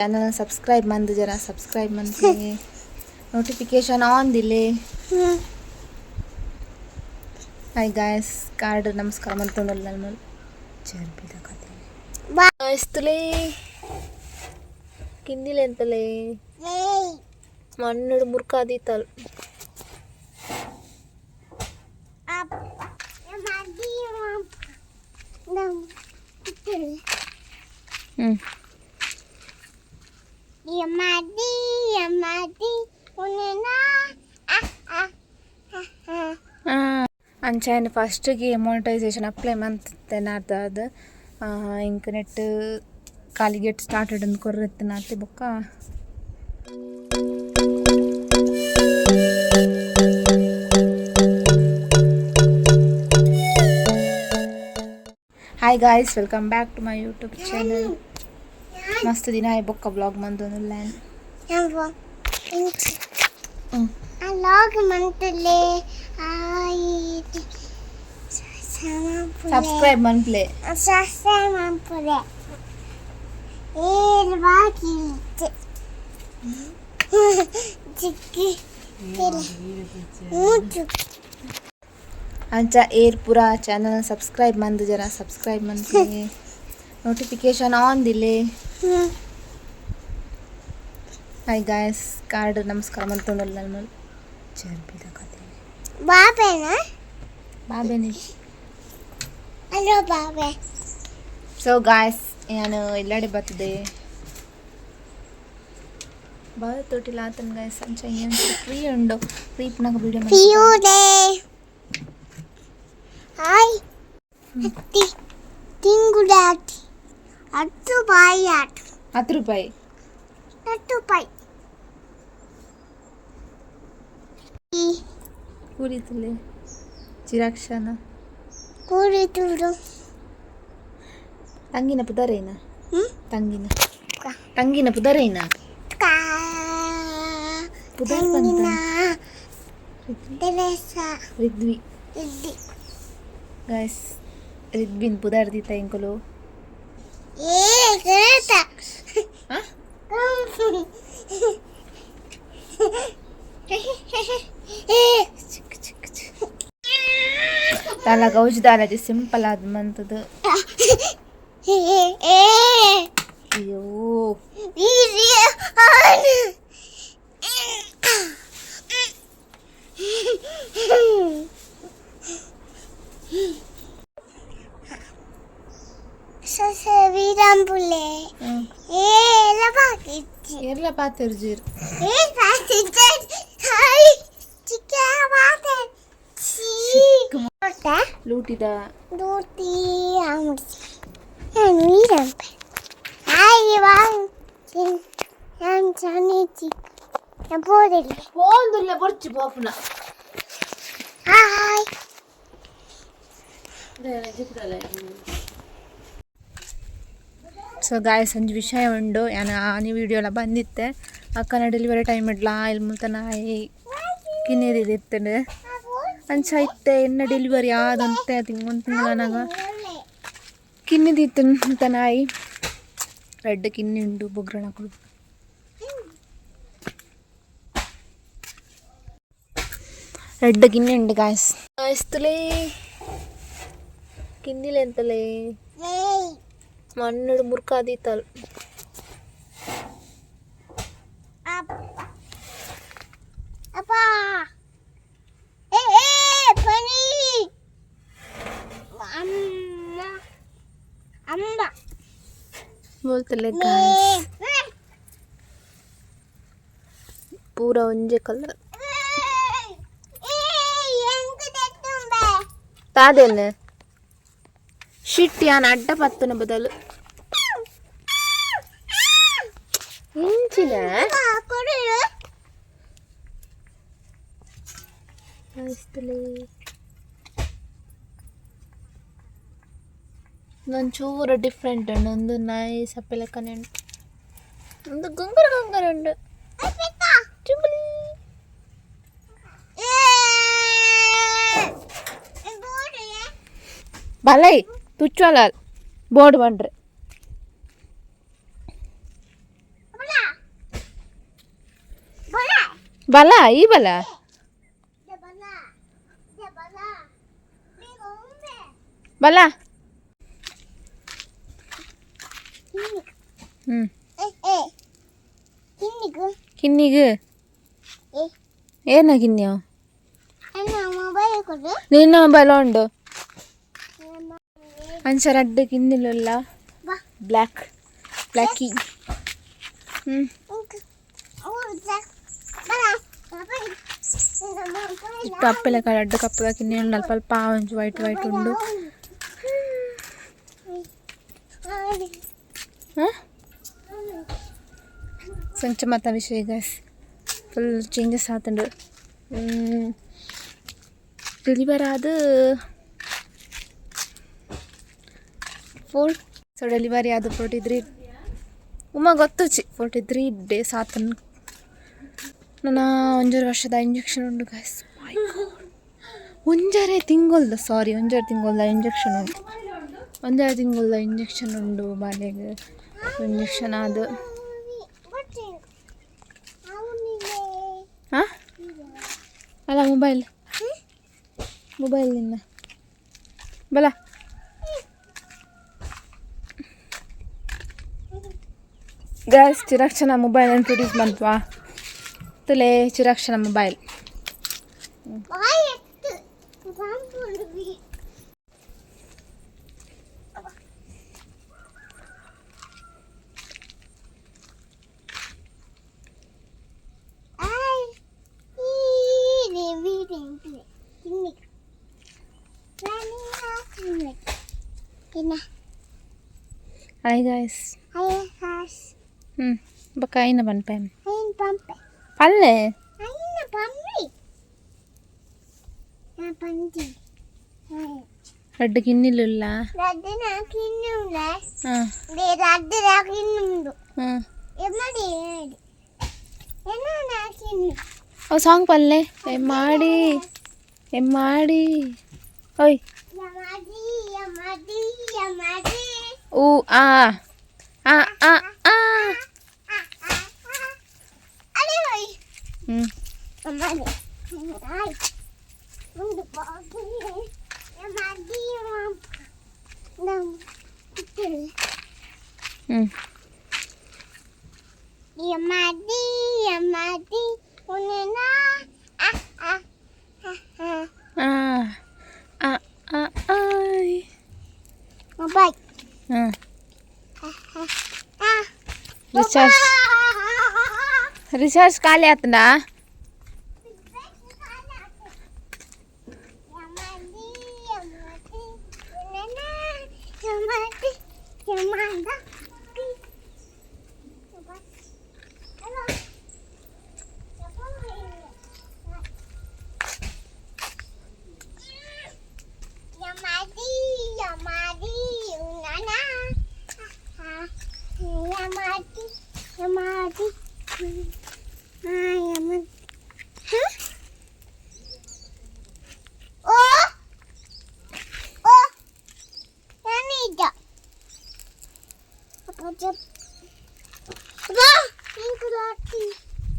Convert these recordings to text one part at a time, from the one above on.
Channel subscribe ಮಂದು ಜರ subscribe ಮಂತೆ notification ಆನ್ ದಿಲೆ. Hi guys, card ನಮಸ್ಕಾರ ಮಂತೊಂದುಲ್ಲ ನಲ್ಮಲ್ ಚರ್ಬಿದ ಕತೆ ಗಾಯ್ಸ್. ಕಿನ್ನಿಲೆ ಎಂತಲೇ ಮಣ್ಣು ಮುರ್ಕಾದೀತಲ್. ಹ್ಞೂ. ಅಂಚೆನೆ ಫಸ್ಟಿಗೆ ಮೊನಿಟೈಸೇಷನ್ ಅಪ್ಲೈ ಮಂತ್ ನಾರ್ದ ಇಂಕ್ ನೆಟ್ ಖಾಲಿ ಗೆಟ್ ಸ್ಟಾರ್ಟೆಡ್ ಅಂದ್ ಕೊರ್ರೆತ್ತು ನಾತೆ ಬೊಕ್ಕ. Hi guys, welcome back to my YouTube channel. ಮಸ್ತ್ ದಿನ ಆಯ್ ಬೊಕ್ಕ ಬ್ಲಾಗ್ ಮಂದೊಂದುಲ್ಲ. ಲಾಗ್ ಮಂತಲೆ. ಸಬ್ಸ್ಕ್ರೈಬ್ ಮನ್ಪ್ಲೆ. ಸಬ್ಸ್ಕ್ರೈಬ್ ಮನ್ಪುಲೆ ಏರ್ ಬಾಕಿ ಚಿಕ್ಕಿ ಮೂಚು. ಅಂಚ ಏರ್ ಪೂರ ಚಾನಲ್ ಸಬ್ಸ್ಕ್ರೈಬ್ ಮಂದು ಜರ ಸಬ್ಸ್ಕ್ರೈಬ್ ಮಂತೆ ನೋಟಿಫಿಕೇಶನ್ ಆನ್ ದಿಲೆ. Hi guys, card ನಮಸ್ಕಾರ ಮಂತೊಂದುಲ್ಲ ನಲ್ಮಲ್ ಚರ್ಬಿದ ಕತೆ. ಬಾಬೆನ. ಬಾಬೇನಿ. ಅಲೋ ಬಾಬೆ. ಸೊ ಗಾಯ್ಸ್, ನಾನು ಎಲ್ಲಡೆ ಬರ್ತದೆ ಬಾಳ ತೊಟ್ಟಿಲ್ಲ ಆತನ ಗಾಯ್ಸ್. ಅಂಚ ಏನು ಫ್ರೀ ಉಂಡು, ಫ್ರೀ ಪುನಗ ವಿಡಿಯೋ. ಪಿಯೂದೆ ಹಾಯ್ ಅತ್ತಿ ತಿಂಗುಡಾಟಿ 10 ರೂಪಾಯಿ ಆಟು. 10 ರೂಪಾಯಿ. 10 ರೂಪಾಯಿ. ಕೂರಿತಲೆ ಚಿರಾಕ್ಷನ. ಕೂಡಿ ತೂಡು. ತಂಗಿನ ಪುದರೇನ? ಹ್ಞೂ. ತಂಗಿನ ತಂಗಿನ ಪುದರೇನ? ಪುದರ್ ಬಂತ. ತೆರೇಸಾ. ರಿದ್ವಿ. ಇದ್ದಿ. ಗಾಯ್ಸ್, ರಿದ್ವಿನ್ ಪುದರ್ ದೀತ ಎಂಕುಲು. ಏ ಕರೆತ. ಹಾಂ. ಚಿಕ್ಕ ಚಿಕ್ಕ ಚಿಕ್ಕ ದಾಲ ಗೌಜ್ ದಾಲಜಿ ಸಿಂಪಲ್ ಆದ್ ಮಂತದ. ಅಯ್ಯೋ. ವೀರಂಬುಲೆ ಏ ಎಲ್ಲ ಬಾಕಿ. ಏರ್ಲ ಪಾತೆರ್ಜೀರ್. ಏ ಹಾಯ್ ಚಿಕ್ಕ ಬಾತೆ ಲೂಟಿದ. ದೂತಿ ಆಮುಡ್ಸಿ ನಾನು ವೀರಂಬೆ ಹಾಯ್ ವಾಂಗ್ ನಾನು ಸಣ್ಣ ನಾನು ಪೋದಿಲ್ಲ. ಪೋಂದುಲ್ಲ ಬೊರ್ಚಿ ಪೋಪುನ. ಹಾಯ್. ಸೊ ಗಾಯಸ್, ಒಂಜಿ ವಿಷಯ ಉಂಡು. ಯಾನ್ ಆನಿ ವಿಡಿಯೋಲ ಬಂದಿತ್ತೆ. ಅಕ್ಕನ ಡೆಲಿವರಿ ಟೈಮ್ ಇಡ್ಲಾ ಇಲ್ಲಿ ಮುಲ್ತ ನಾಯಿ ಕಿನ್ನಿರಿದಿತ್ತಂಡು. ಅಂಚ ಇತ್ತೆ ಎನ್ನ ಡೆಲಿವರಿ ಆದಂತೆ ತಿಂಗ್ ತಿಂಗಳನಾಗ ಕಿನ್ನಿದಿತ್ತು ಮುಲ್ತ ನಾಯಿ ರೆಡ್ ಕಿನ್ನಿ ಉಂಡು ಬೊಗ್ರಣಕುಲು. ರೆಡ್ ಗಿನ್ನೆ ಉಂಡು ಗಾಯ್ಸ್. ಗಾಯ್ಸ್ ತುಲೇ ಕಿನ್ನಿಲೆ ಎಂತಲೇ ಮಣ್ಣು ಮುರ್ಕಾದೀತಲ್. ಅಪ್ಪ ಏ ಏ ಪನಿ ಅಮ್ಮ ಅಮ್ಮ. ಬೋಲ್ತಲೆ ಗಾಯ್ಸ್, ಪೂರ ಒಂಜೆ ಕಲರ್. ತಾದೇನೆ ಶಿಟ್ ಯಾನ್ ಅಡ್ಡ ಪತ್ತುನ ಬದಲು ಇಂಚಿನ ಒಂಚೂರು ಡಿಫ್ರೆಂಟ್ ಉಂಡು. ಒಂದು ನಾಯಿ ಸಪ್ಪೆ ಲೆಕ್ಕನೆ ಉಂಟು, ಒಂದು ಗಂಗರ ಗಂಗರ ಉಂಡು. ಚುಂಬಲಿ. ಬಲೈ ತುಚ್ಚಲ ಬೋರ್ಡ್ ಬಂಡ್ರೆ. ಬಲ ಈ ಬಲ. ಬಲ. ಹ್ಞೂ. ಕಿನ್ನಿಗೆ ಏನ ಕಿನ್ನಿಯೋ? ನಿನ್ನ ಮೊಬೈಲ್ ಉಂಡು. ಅಂಚ ರಡ್ಡ್ ಕಿನ್ನಿಲುಲ್ಲ, ಬ್ಲ್ಯಾಕ್ ಬ್ಲ್ಯಾಕಿ. ಹ್ಞೂ. ಇಟ್ಟು ಅಪ್ಪೆಲ ರಡ್ಡ್ ಕಪ್ಪುದ ಕಿನ್ನಿ ಉಂಡು. ಅಲ್ಪ ಅಲ್ಪ ಒಂಜಿ ವೈಟ್ ವೈಟ್ ಉಂಡು. ಹಾಂ, ಸಂಚ ಮಾತ ವಿಷಯ ಗೈಸ್, ಫುಲ್ ಚೇಂಜಸ್ ಆತುಂಡು. ಡೆಲಿವರ್ ಆದ ಫೋರ್, ಸೊ ಡೆಲಿವರಿ ಆದ 43, ಉಮಾ ಗೊತ್ತುಚಿ, 43 ಡೇಸ್ ಆತನ್. ನನ್ನ ಒಂಜರೆ ವರ್ಷದ ಇಂಜೆಕ್ಷನ್ ಉಂಡು ಗೈಸ್. ಒಂಜರೆ ತಿಂಗೊಲ್ದ, ಸಾರಿ, ಒಂಜರೆ ತಿಂಗೊಲ್ದ ಇಂಜೆಕ್ಷನ್ ಉಂಡು. ಒಂಜರೆ ತಿಂಗೊಲ್ದ ಇಂಜೆಕ್ಷನ್ ಉಂಡು. ಬಾಲೆಗ್ ಇಂಜೆಕ್ಷನ್ ಅದು. ಹಾಂ, ಅಲ್ಲ, ಮೊಬೈಲ್ ಮೊಬೈಲ್ ನಿನ್ನ. ಬಲ. ಗೈಸ್, ಚಿರಾಕ್ಷನ ಮೊಬೈಲ್ ಇಂಟ್ರೊಡ್ಯೂಸ್ ಮಲ್ಪುವ. ತುಲೆ ಚಿರಾಕ್ಷನ ಮೊಬೈಲ್. Hi guys. ಹ್ಞೂ, ಬೊಕ್ಕ ಐನ ಪನ್ಪೆ ಪಲ್ಲೆ. ರಡ್ಡ್ ಕಿನ್ನಿಲುಲ್ಲ. ಹಾಂ ಹಾಂ, ಅವು ಸಾಂಗ್ ಪಲ್ಲೆ. ಎಮ್ಮಾಡಿ ಎಮ್ಮಾಡಿ ಓಯ್. ಊ ಆ ಆ ಆ ಆ. ಹ್ಞೂ. ಹ್ಞೂ. ಆ ಆ ಆ ಆಯ್. ಹಾಂ, ರಿಚಾರ್ಜ್ ರಿಚಾರ್ಜ್ ಖಾಲಿ ಆತನಾ?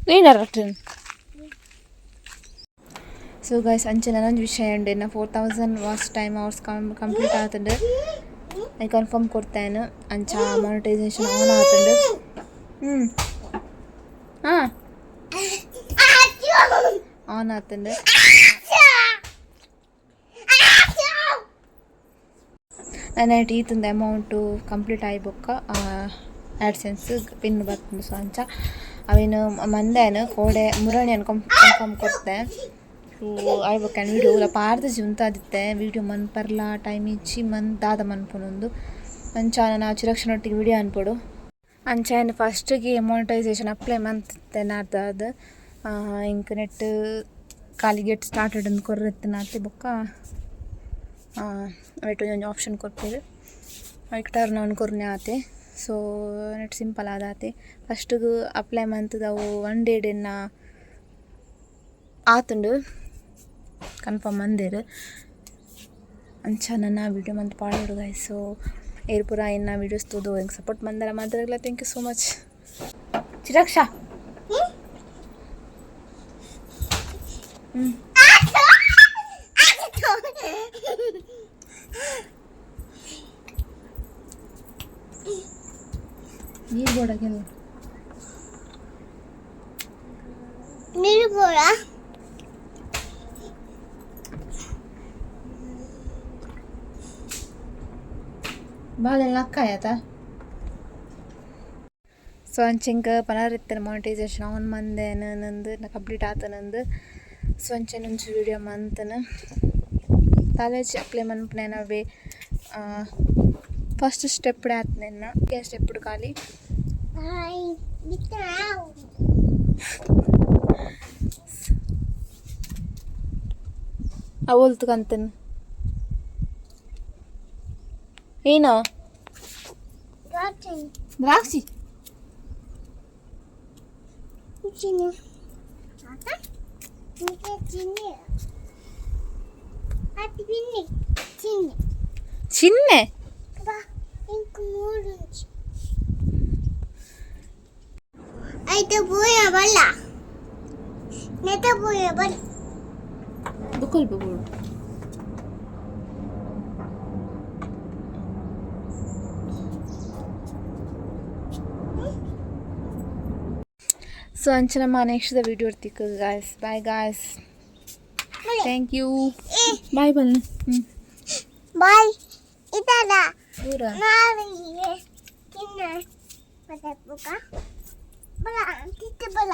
ನೀನು. ಸೊ ಗೈಸ್, ಅಂಚೆ ನನೊಂಜಿ ವಿಷಯ ಉಂಡು. ಎನ್ನ 4000 watch time hours complete ಆತುಂಡು. I confirm ಕೊಡ್ತೇನೆ. ಅಂಚ ಮಾನಿಟೈಸೇಷನ್ ಆನ್ ಆತುಂಡು. ಹ್ಞೂ, ಹಾಂ, ಆನ್ ಆತುಂಡು. ನನ್ನ ಈತೊಂದು ಅಮೌಂಟು ಕಂಪ್ಲೀಟ್ ಆಯಿ ಬೊಕ್ಕ ಆ್ಯಡ್ಸೆನ್ಸ್ ಪಿನ್ ಬರ್ತುಂಡು. ಸೊ ಅಂಚ ಅವೇನು ಮಂದೇನು ಕೋಡೆ ಮುರಣಿ ಕನ್ಫರ್ಮ್ ಕೊರ್ತೆ. ಸೊ ಆಯ್ ಬೊಕ್ಕ ವೀಡಿಯೋ ಒಲ ಪಾರ್ದಜಿ ಉಂತಾದಿತ್ತೆ. ವೀಡಿಯೋ ಮನ್ಪರ್ಲ ಟೈಮ್ ಇಜ್ಜಿ, ಮನ್ ದಾದ ಮನ್ಪುನೊಂದು. ಅಂಚ ನಾ ಚಿರಕ್ಷನೊಟ್ಟಿಗೆ ವೀಡಿಯೋ ಅನ್ಪೊಡು. ಅಂಚ ಯಾನ್ ಫಸ್ಟಿಗೆ ಮಾನಿಟೈಸೇಷನ್ ಅಪ್ಲೈ ಮಂತಿತ್ತೆ ನಾಡ್ದಾದ್. ಎಂಕ್ ನೆಟ್ ಖಾಲಿ ಗೆಟ್ ಸ್ಟಾರ್ಟೆಡ್ ಅಂದ್ ಕೊರ್ರೆತ್ತಿನಾತೆ. ಬೊಕ್ಕ ಅವೆಟ್ ಒಂಜೊಂಜಿ ಆಪ್ಷನ್ ಕೊರ್ಪೆರ್. ಐಕ್ ಟರ್ನ್ ಆನ್ ಕೊರ್ನೆ ಆತೆ. ಸೊ ನೆಟ್ ಸಿಂಪಲ್ ಆದಾತೆ. ಫಸ್ಟಿಗೆ ಅಪ್ಲೈ ಮಂತುದು ಅವು ಒನ್ ಡೇ ಎನ್ನ ಆತುಂಡು, ಕನ್ಫರ್ಮ್ ಮಂದೆರ್. ಅಂಚ ನನ ವೀಡಿಯೋ ಮಂತ್ ಪಾಡೊಡು ಗೈಸ್. ಸೊ ಏರ್ ಪೂರ ಎನ್ನ ವೀಡಿಯೋಸ್ ತೂದು ಎಂಕ್ ಸಪೋರ್ಟ್ ಮಂದರ ಮಾತೆರೆಗ್ಲ thank you so much. Chiraksha. ಹ್ಞೂ. ನೀರು ಬೋಡಾಗೆಲ್ಲ. ನೀರು ಬೋಡ. ಬಾದಲ್ ನಕ್ಕಾಯತ. ಸೊ ಅಂಚೆಂಕ ಪನಾರ್ ಇತ್ತನ ಮಾನಿಟೈಸೇಷನ್ ಆನ್ ಮಂದೇನ ನಂದು ಕಂಪ್ಲೀಟ್ ಆತನಂದು. ಸೊ ಅಂಚೆನ ಒಂಜಿ ವಿಡಿಯೋ ಮಂತನ ಕಾಲೇಜ್ ಅಪ್ಲೈ ಮನ್ಪುನೇನವೇ ಫಸ್ಟ್ ಸ್ಟೆಪ್ ಆತ್ನೆನ್ನ ಸ್ಟೆಪ್ ಖಾಲಿ. ಹಾಯ್ ಬಿತ್ತ. ಅವಲ್ತು ಕಂತನ ಏನೋ. ದ್ರಾಕ್ಷಿ. ಚಿನ್ನಿ ಚಿನ್ನಿ ಅದು ಬಿನ್ನಿ ಚಿನ್ನಿ. ಚಿನ್ನೆ. ಬಾ ಇಂಕ ಮೂರು అయితే పోయా వల్ల నెత్త పోయా వల్ల. ಬುಕ್ಕಲ್ಪ ಬೋಡು. ಸೊ ಅಂಚ ನಮ್ಮ ನೆಕ್ಸ್ಟ್ ವಿಡಿಯೋ ತಿಕ್ಕ guys. Bye guys, thank you, bye. ಬನ್ನಿ. ಹ್ಞೂ. ಬಾಯ್ ಇದಲ್ಲ. ದೂರ. ನಾಳೆ ತಿನ್ನ ಮತ್ತೆ ಬುಕ್ಕ ಬಲ ತಿತ್ತ ಬಲ.